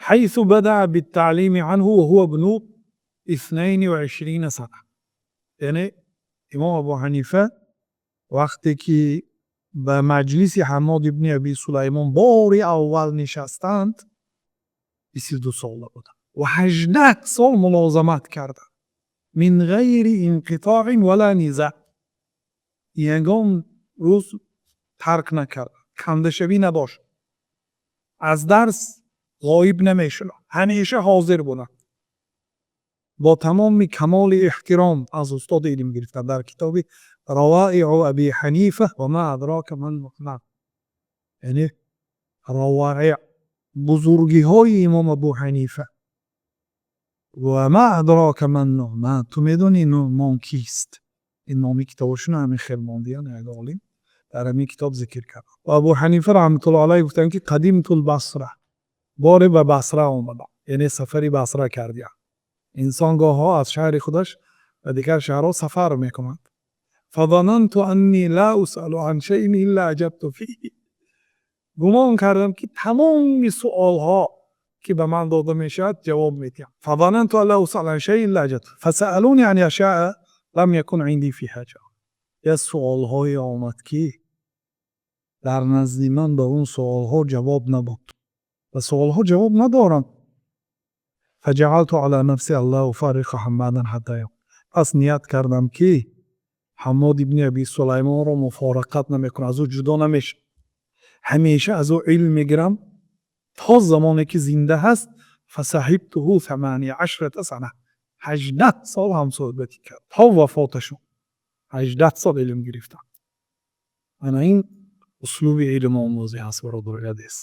حيث بدأ بالتعليم عنه وهو ابن 22 سنة. Яъне имом Абу Ҳанифа вақте ки ба маҷлиси Ҳаммод ибни Аби Сулаймон бори аввал нишастанд, 22 сола буданд ва 18 сол мулозамат карданд من غير انقطاع ولا نزاع, ягон рӯз тарк накарданд, кандашавӣ надошт, аз дарс ғоиб намешуданд, ҳамеша ҳозир буданд, бо тамоми камоли эҳтиром аз устод илм гирифтанд. Дар китоби «Раваиу Аби Ҳанифа ва ма адрока ман Нуъман», яъне раваи бузургиҳои имом Абу Ҳанифа, ва ма адрока ман Нуъман, ту медонӣ Нуъмон кист, ин номи китобашонро ҳамин хел мондиян. Як олим дар ҳамин китоб зикр кард. Ва Абу Ҳанифа раҳматуллоҳи алайҳ гуфтанд, ки قدمت البصرة, боре ба Басра омадам, яъне сафари Басра кардиям. Инсон гоҳҳо аз шаҳри худаш ба дигар шаҳрҳо сафар мекунад. فظننت أني لا أسأل عن شيء إلا أجبت فيه, гумон кардам, ки тамоми суолҳо, ки ба ман дода мешавад, ҷавоб медиҳам. فظننت أن لا أسأل عن شيء إلا أجبت فسألوني عن أشياء لم يكن عندي فيها جواب. Як суолҳое омад, ки дар назди ман ба он суолҳо ҷавоб набуд. Ба суолҳо ҷавоб надорам. فجعلت على نفسي ألا أفارق حمادا حتى يموت, пас ният кардам, ки Ҳаммод ибни Аби Сулаймонро муфорақат намекунам, аз ӯ ҷудо намешавам, ҳамеша аз ӯ илм мегирам то замоне ки зинда ҳаст. فصحبته 18 سنة, 18 сол ҳамсӯҳбатӣ кард то вафоташон, 18 сол илм гирифтам. Ана ин услуби илмомӯзӣ ҳаст, бародари азиз.